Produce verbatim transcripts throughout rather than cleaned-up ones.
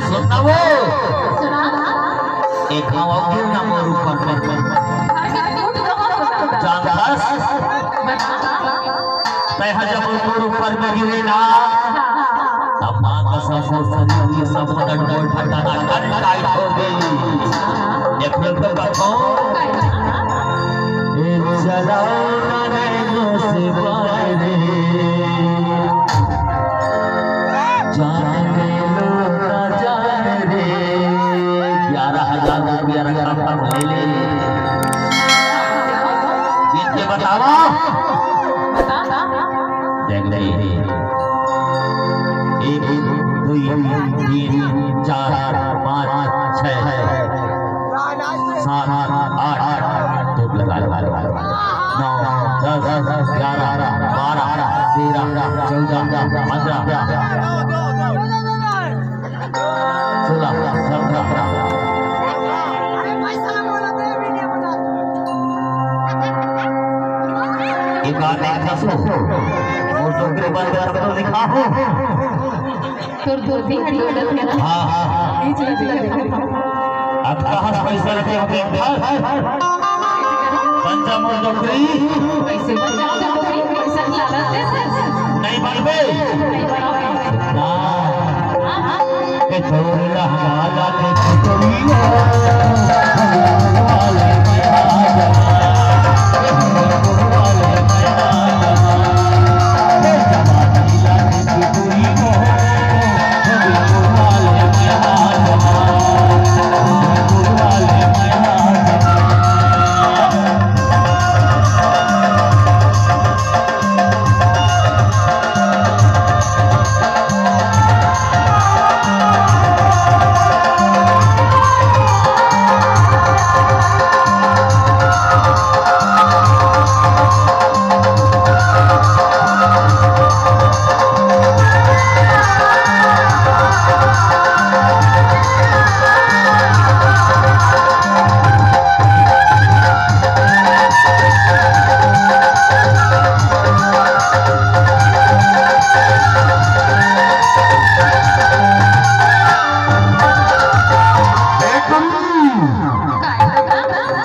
सुनना वो। एक घाव क्यों ना मोर ऊपर में। जानथस? तै ह जब मोर ऊपर में गिरे ना, तब माँ कसम मोर शरीर के सब मदन गोल ठंडा ना ठंड टाइट हो गई। एक मिनट तो कहो। ए चलाओ ना नैनो से बाहरे। जाने लो ना जाने रे, ग्यारह हजार रुपया रखा था, ले ले। जीत के बतावा। देख ले, एक, दो, तीन, चार, पाँच, छः, सात, आठ, टोप लगा, लगा, लगा, लगा। नौ, दस, ग्यारह, बारह, तेरह, चौदह, पन्द्रह, सोलह, सत्रह। एक बार नहीं, दस हो। वो डोकरी बन के सब तो लिखा हो। तोर धोती हटी हो जाती है ना? हाँ, हाँ। ये चीज लग रही है। अब कहाँ से पैसा लेते हो? देख, बन जा मोर डोकरी। पैसे बन जा, डोकरी, पैसा लाना दे। नहीं बनबे। नहीं बनबे। हाँ। ए तोर लहंगा ला के चुचुरिया, वाले में आ जा।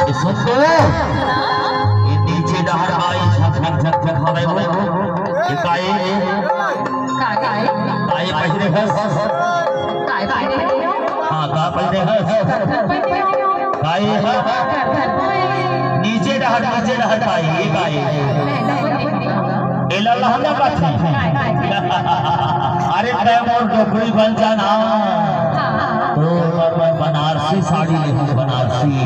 ये सुन तो, ये नीचे डहर आई झक झक झक झक हवे वो। ये काई? काई? काई पहिरे हस? काई पहिरे हस? हाँ, का पहिरे हस? काई? नीचे डहर, नीचे डहर काई, ये काई? एला लहंगा काथे। अरे तै मोर डोकरी बन जा ना। तो मैं बनारसी साड़ी लेहूँ, बनारसी।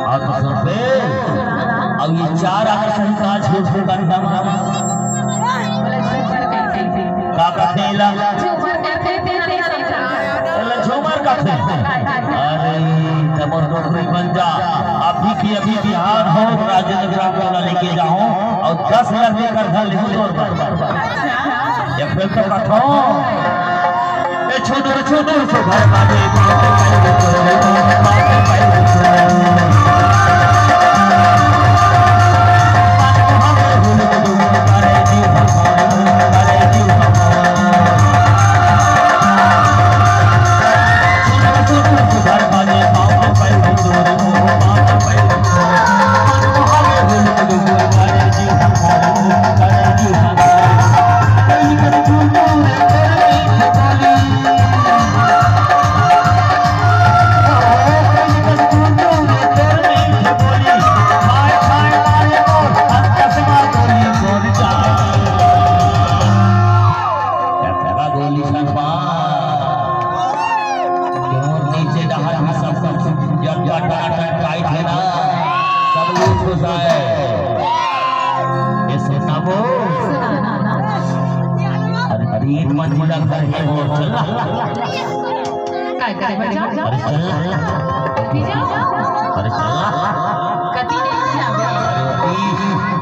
अब सुनबे, अब ये चार आकर्षण का झूठ करना। का कहते हैं ला? एला झूमर कथे। अरे, तमर डोकरी बन जा। अभी की अभी बिहान हो, राजेंद्र ग्राम वाला लेके जाओ और दस लड़के कर घर ले तोर बर। ये फिर तो कथो। ए छोटू, छोटू से घर बाजे, बाजे, बाजे, बाजे। गोली संपा। तोर नीचे डहर में सब कुछ जब टनाटन टाइट है ना, सब लूट घुसाए। ये सुनना वो। अरे तीन मंजिला घर है वो, चल ना। काय करे बच्चा? अरे चल ना। अरे चल ना। कती नहीं आवे। अरे